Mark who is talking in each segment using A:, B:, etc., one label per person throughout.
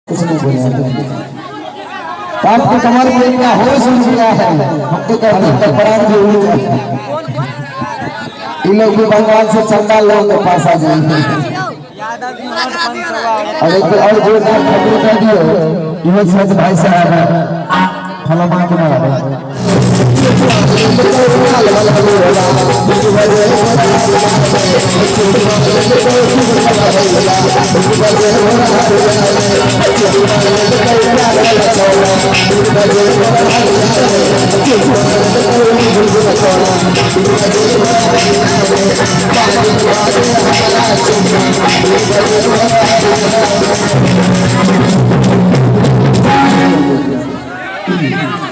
A: कुछ नहीं बोले। आपके कमर में इतना होश उड़ गया है, हम तो कहते हैं प्राण भी उड़ जाए। इन लोग भी भगवान से चंदा लोगों के पास आ जाएंगे। और एक और जोरदार खबर कर दियो, इहो सच भाई साहब फला मांग के ना।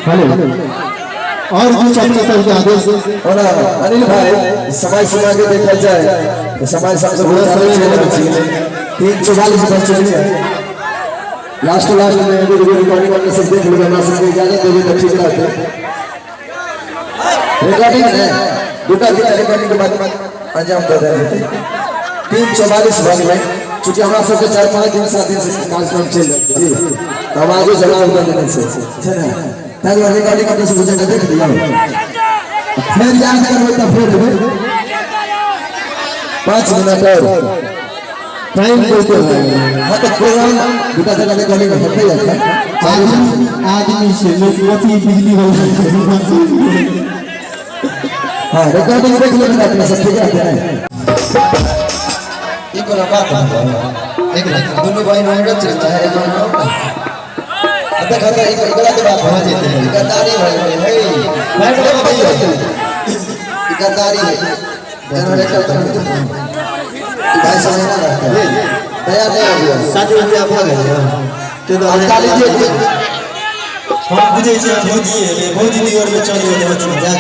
B: हेलो, और कुछ अपने सर के आदेश।
A: और अनिल भाई, समय समय के देखा जाए तो समय सबसे बहुत समय चल रही है। 3:44 बज चुके हैं। लास्ट लास्ट में एगो दूगो रिकॉर्डिंग अपने सब देख लेबै, हमरा सबके इजाजत देबै तऽ ठीक रहतै। रिकॉर्डिंग है दूटा तीनटा, रिकॉर्डिंग के बाद अंजाम दऽ देल जेतै। 3:44 भऽ गेलै। चूँकि हमरा सबके 4-5 दिन 7 दिन से कार्यक्रम चलि रहल जी, तऽ आवाजो जवाब दऽ देने छै, छै ने? ताहि दुआरे रिकॉर्डिंग अपने सब बुझे देख लियौ, फेर याद करबै तऽ फेर देबै। 5 मिनट और
B: टाइम देते हैं।
A: हाँ, तो प्रोग्राम दूटा जगह रिकॉर्डिंग हेतै एखन।
B: आदमी आदमी से अथी बिजली वाला।
A: हाँ, रिकॉर्डिंग देख लेबै अपने सब, ठीक रहतै ने? ई कोनो बात होतै?
B: एक लाख।
A: दुनू बहिन होइरत चलता है, एगो ना देखा तऽ ई गलत बात
B: भऽ जेतै।
A: ई गद्दारी भइल है।
B: लाइट लगा भैया।
A: ई गद्दारी है। जनरेटर तो ई भाई समझ ना रहते, तैयार नहीं हो गया।
B: शादी बियाह भऽ गेलै ताहि
A: अब
B: दुआरे।
A: ताली दियौ।
B: हम बुझै छियै भौजी एलै, भौजी दियोर मे चलि गेलै अथी जा।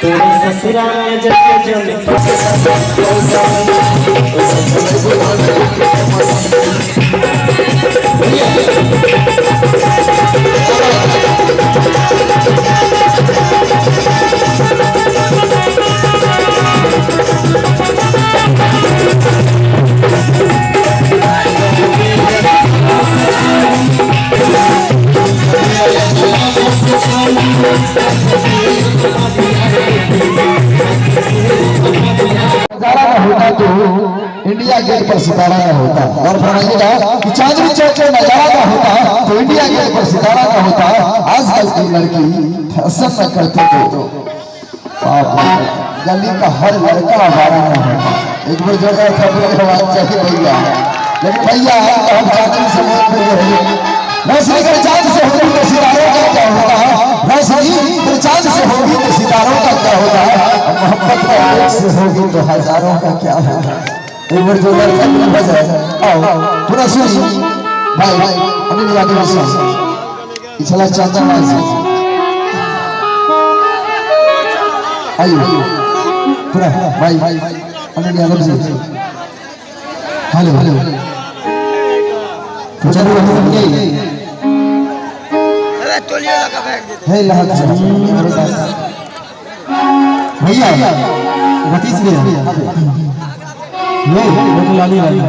C: तोरे ससुरा में जग जल।
A: नजारा न होता तो इंडिया गेट पर सितारा न होता। और फरमाइएगा कि चांदनी चौक में नजारा न होता तो इंडिया गेट पर सितारा न होता। आजकल की लड़की फैशन न करते तो बाप रे, गली का हर लड़का आवारा न होता। एक बार जोरदार थप्पड़ की आवाज चाहिए भैया। लेकिन भैया, हम चांदनी से मोह में रहे। रोशनी अगर चांद से होगी तो सितारों का क्या होता? रोशनी अगर चांद से होगी तो सितारों का क्या होता? मोहब्बत का एक से होगी तो हजारों का क्या होगा? एक बार जोरदार थप्पड़ बजाए। आओ, पूरा सुन भाई अनिल यादव से पिछला चांदा माझी। आइए पूरा भाई अनिल यादव जी।
B: हेलो हेलो, तो चलो हम सब
A: है लहक।
B: भैया, रतीश भैया, ये वो लाली लाली।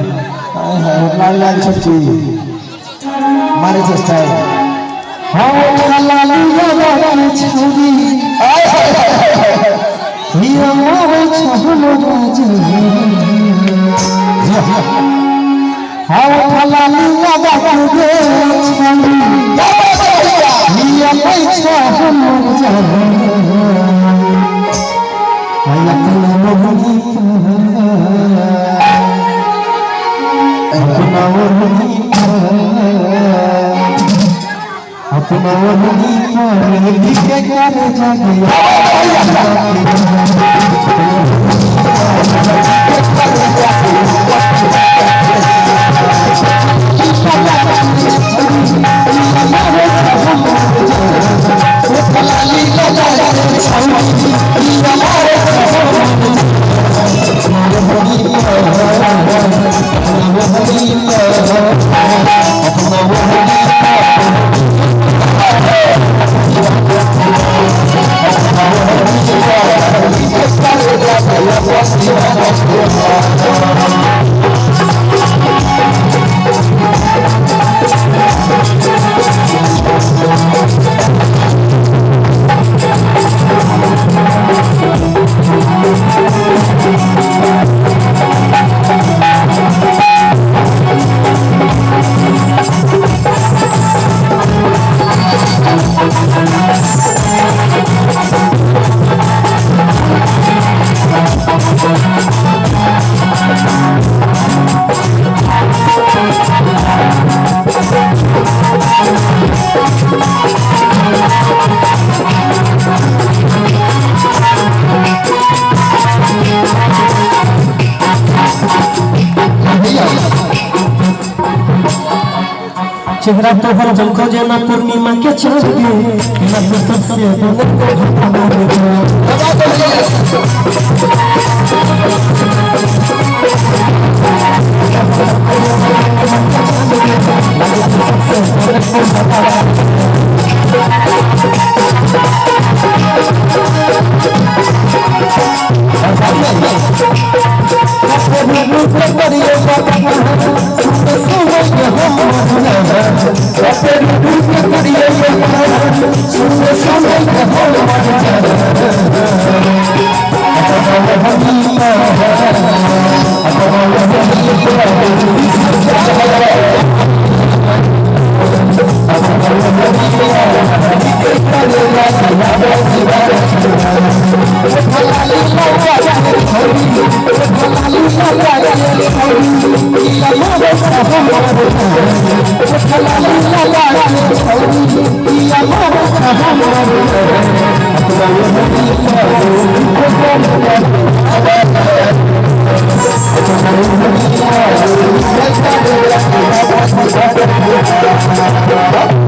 A: लाल लाल छुट्टी मारे चेष्टा।
B: हाँ, लाली लाली छौरी।
A: आय हाय हाय हाय।
B: हिया मोर छहलो राज। हाँ, लाली लगा के छौरी।
A: क्या बात है भैया?
B: हिया पैसा हमर जान, अपना मोहनी, अपना ओढ़नी, अपना ओढ़नी पर लिखे कर जगिया।
C: चेहरा तोहर चमको जेना पूर्णिमा के चाँद गे, बिना फुर्सत से बोले को भगवान गे।